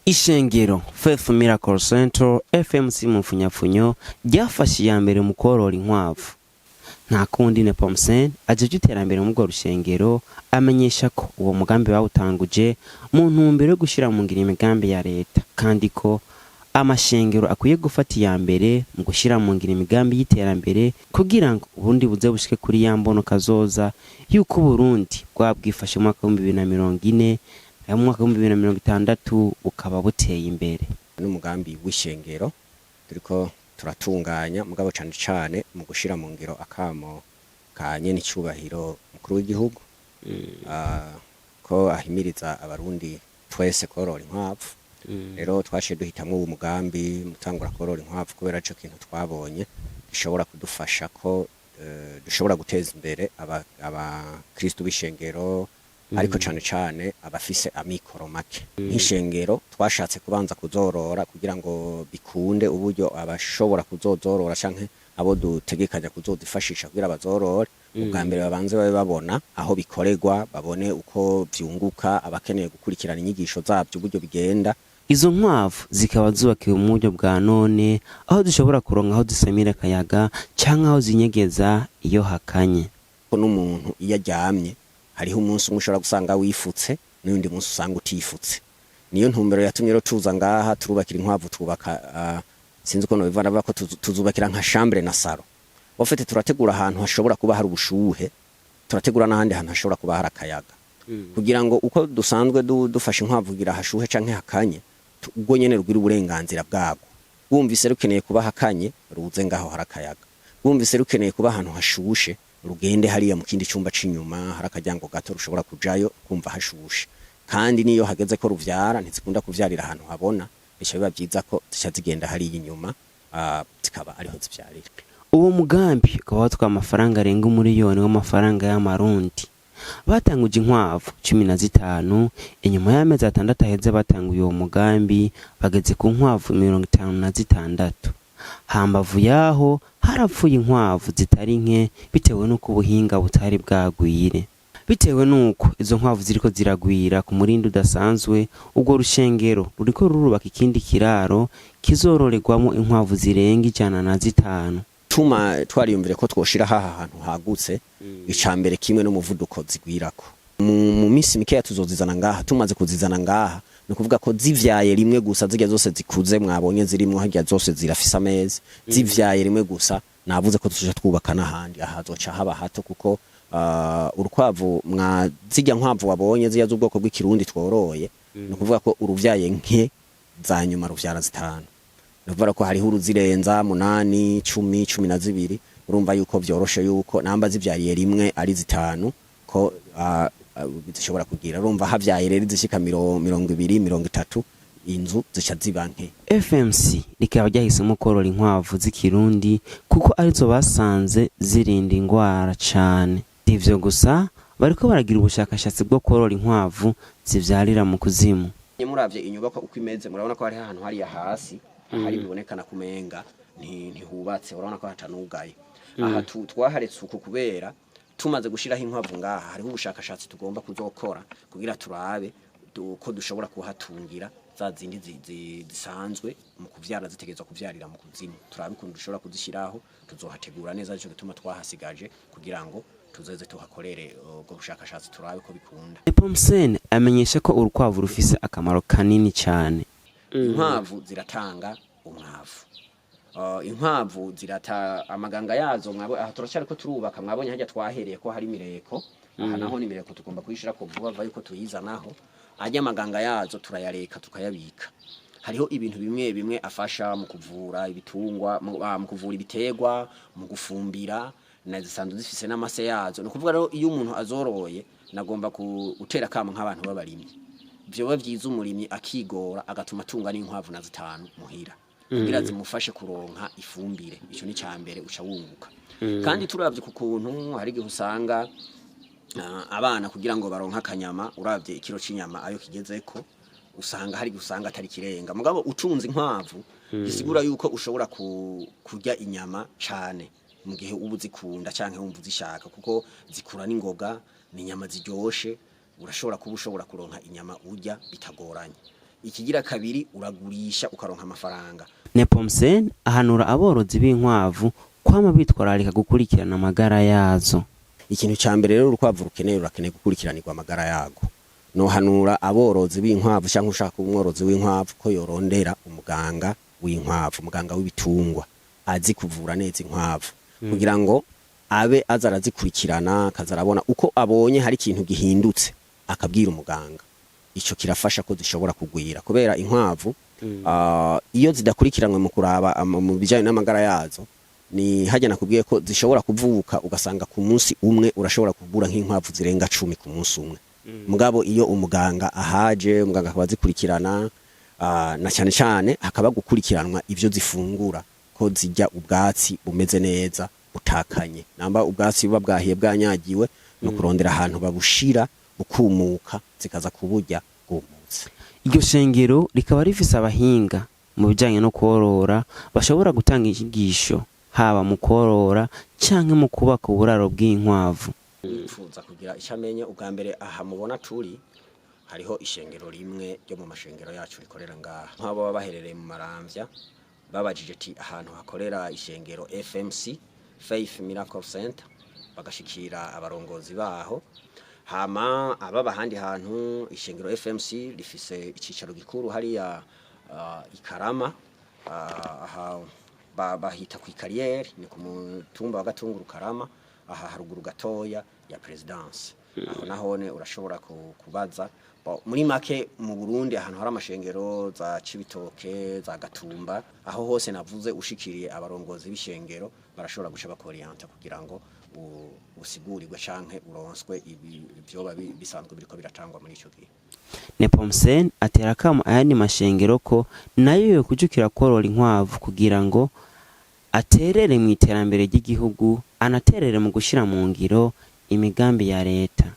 Ishengero Faith Miracle Center, FMC mu mfunyapfunyo, ryafashe iya mbere mu korora inkwavu. Nta kundi Nepomsen ajejwe iterambere muri urwo rushengero amenyesha ko uwo mugambi bawutanguje mu ntumbero yo gushyira mu ngiro imigambi ya leta, kandi ko amashengero akwiye gufata iya mbere mu gushyira mu ngiro imigambi y'iterambere kugira ngo uburundi buze bushike kuri ya mbono kazoza y'uko Uburundi bwaba bwifashe mu mwaka w'2040, nayo mu mwaka w'2060 bukaba buteye imbere. N'umugambi w'ishengero turiko turatunganya, mugabo cane cane mu gushira mu ngiro akamo ka nyene icubahiro mukuru w'igihugu, ko ahimiriza Abarundi twese korora inkwavu. Rero twaciye duhitamwo uwo mugambi mutangura korora inkwavu kubera ico kintu twabonye gishobora kudufasha ko dushobora guteza imbere abakristu b'ishengero, ariko cane cane abafise amikoro make. Nk'ishengero twashatse kubanza kuzorora kugira ngo bikunde uburyo abashobora kuzozorora canke abo dutegekanya kuzozifashisha kugira bazorore, ubwa mbere babanze babe babona aho bikorerwa, babone uko vyunguka, abakeneye gukurikirana inyigisho zavyo uburyo bigenda. Izo nkwavu zikaba zubakiwe mu buryo bwa none, aho zishobora kuronka aho zisamira akayaga canke aho zinyegeza iyo hakanye. Ko n'umuntu iyo aryamye, hariho umunsi umwe ushobora gusanga wifutse n'undi munsi usanga utifutse. Niyo ntumbero yatumye rero tuza ngaha turubakira inkwavu, twubaka, sinzi uko nobivana, ko tuzubakira nka chambre na salon. En fait, turategura ahantu hashobora kuba hari ubushuhe, turategura n'ahandi hantu hashobora kuba hari akayaga, kugira ngo uko dusanzwe dufasha inkwavu kugira hashuhe canke hakanye, ubwo nyene rugira uburenganzira bwabwo. Wumvise rukeneye kuba hakanye, ruze ngaho hari akayaga. Wumvise rukeneye kuba ahantu hashushe, rugende hariya mu kindi cumba c'inyuma, hari akaryango gato rushobora kujayo kumva hashushe. Kandi niyo hageze ko ruvyara, ntizikunda kuvyarira ahantu habona, bica biba vyiza ko zica zigenda hariya inyuma, zikaba ariho zivyarira. Uwo mugambi ukaba watwaye amafaranga arenga 1 miliyoni w'amafaranga y'Amarundi. Batanguje inkwavu 15. Inyuma y'amezi 6 aheze batanguye uwo mugambi, bageze ku nkwavu 56. Hambavu yaho harapfuye inkwavu zitari nke bitewe n'uko ubuhinga butari bwagwire. Bitewe n'uko izo nkwavu ziriko ziragwira ku murindi udasanzwe, urwo rushengero ruriko rurubaka ikindi kiraro kizororerwamo inkwavu zirenga 105. Tuma twariyumvire ko twoshira haha hantu hagutse, ica mbere kimwe n'umuvuduko zigwirako. Mu minsi mikeya tuzozizana ngaha. Tumaze kuzizana ngaha, ni ukuvuga ko zivyaye rimwe gusa, zirya zose zikuze mwabonye zirimwo harya zose zirafise amezi. Zivyaye rimwe gusa, navuze ko tuzoca twubaka n'ahandi. Aha hazoca haba hato, kuko urukwavu mwa zirya nkwavu wabonye, zirya z'ubwoko bw'Ikirundi tworoye, ni ukuvuga ko uruvyaye nke za nyuma ruvyara zitanu. Ni ukuvuga ko hariho uruzirenza 8, 10, 12. Urumva yuko vyoroshe yuko namba zivyariye rimwe ari zitanu ko zishobora kugira. Urumva havyaye rero izishika 20, 30, inzu zica ziba nke. FMC rikaba ryahisemo korora inkwavu z'Ikirundi kuko arizo basanze zirinda ingwara cane. Si ivyo gusa, bariko baragira ubushakashatsi bwo korora inkwavu zivyarira mu kuzimu. Muravye inyubakwa uko imeze, murabona ko hariho ahantu hariya hasi ahari bibonekana kumenga ntihubatse, urabona ko hatanugaye. Aha twaharetse uku kubera tumaze gushiraho inkwavu ngaha, hariho ubushakashatsi tugomba kuzokora kugira turabe ko dushobora kuhatungira za zindi zisanzwe mu kuvyara zitegerezwa kuvyarira mu kuzimu. Turabe ukuntu dushobora kuzishyiraho, tuzohategura neza. Nico gituma twahasigaje kugira ngo tuzeze tuhakorere ubwo bushakashatsi, turabe ko bikunda. Nepomsen amenyesha ko urukwavu rufise akamaro kanini cyane. Inkwavu ziratanga umwavu. Inkwavu zirata amaganga yazo. Mwabo aha turacyariko turubaka, mwabonye hajya twahereye ko hari imireko. Aha naho ni imireko, tugomba kuyishira ko vuba va yuko tuyizanaho. Ajya amaganga yazo turayareka tukayabika. Hariho ibintu bimwe bimwe afasha mu kuvura ibitungwa, mu kuvura ibiterwa, mu gufumbira, na zisanzwe zifise n'amase yazo. Ni ukuvuga rero iyo umuntu azoroye, nagomba gutera akamo nk'abantu b'abarimyi, vyoba vyiza umurimyi akigora agatuma atunga n'inkwavu na zitanu muhira kugira zimufashe kuronka ifumbire. Ico ni mbere uca wunguka. Kandi turavye ku kuntu hari igihe usanga abana kugira ngo baronke akanyama, uravye ikiro c'inyama ayo kigezeko, usanga hari igihe usanga atari kirenga. Mugabo utunze inkwavu, gisigura yuko ushobora kurya inyama cane mu gihe uba uzikunda canke wumva uzishaka, kuko zikura n'ingoga, ni inyama ziryoshe. Urashobora kuba ushobora kuronka inyama urya bitagoranye. Ikigira kabiri, uragurisha ukaronka amafaranga. Nepomsen ahanura aborozi b'inkwavu kwama bitwararika gukurikirana amagara yazo. Ikintu ca mbere rero urukwavu rukeneye, rurakeneye gukurikiranirwa amagara yago. Nohanura aborozi b'inkwavu cyangwa ushaka kuba umworozi w'inkwavu ko yorondera umuganga w'inkwavu, umuganga w'ibitungwa azi kuvura neza inkwavu, kugira ngo abe aza arazikurikirana, akaza arabona uko abonye hari ikintu gihindutse akabwira umuganga. Ico kirafasha ko zishobora kugwira, kubera inkwavu iyo zidakurikiranwe mu kuraba mu bijanye n'amagara yazo, ni hajya nakubwiye ko zishobora kuvuka, ugasanga ku munsi umwe urashobora kugura nk'inkwavu zirenga 10 ku munsi umwe. Mugabo iyo umuganga ahaje, umuganga akaba azikurikirana, na cyane cyane hakaba gukurikiranwa ivyo zifungura, ko zijya ubwatsi bumeze neza butakanye, namba ubwatsi buba bwahiye bwanyagiwe, no kurondera ahantu babushira bukumuka, zikaza kuburya bwumutse. Iryo shengero rikaba rifise abahinga mu bijanye no korora bashobora gutanga inyigisho haba mu korora canke mu kubaka uburaro bw'inkwavu. Yifuza kugira icyo amenye, ubwa mbere aha mubona turi hariho ishengero rimwe ryo mu mashengero yacu rikorera ngaha. Nk'abo baba baherereye mu Maramvya, babajije ati ahantu hakorera ishengero FMC, Faith Miracle Center, bagashikira abarongozi baho. Hama ababa ahandi hantu, ishengero FMC rifise icicaro gikuru hariya Ikarama, aha bahita ku ikariyeri, ni ku mutumba wa Gatunguru Karama, aha haruguru gatoya ya présidence. Aho nahone urashobora kubaza. Muri make, mu Burundi ahantu hari amashengero, za Cibitoke, za Gatumba, aho hose navuze, ushikiriye abarongozi b'ishengero barashobora guca bakorienta kugira ngo usigurirwe canke uronswe ibi vyoba bisanzwe biriko biratangwa muri ico gihe. Nepomsen atera akamo ayandi mashengero ko nayo yokujukira korora inkwavu kugira ngo aterere mu iterambere ry'igihugu, anaterere mu gushira mu ngiro imigambi ya leta.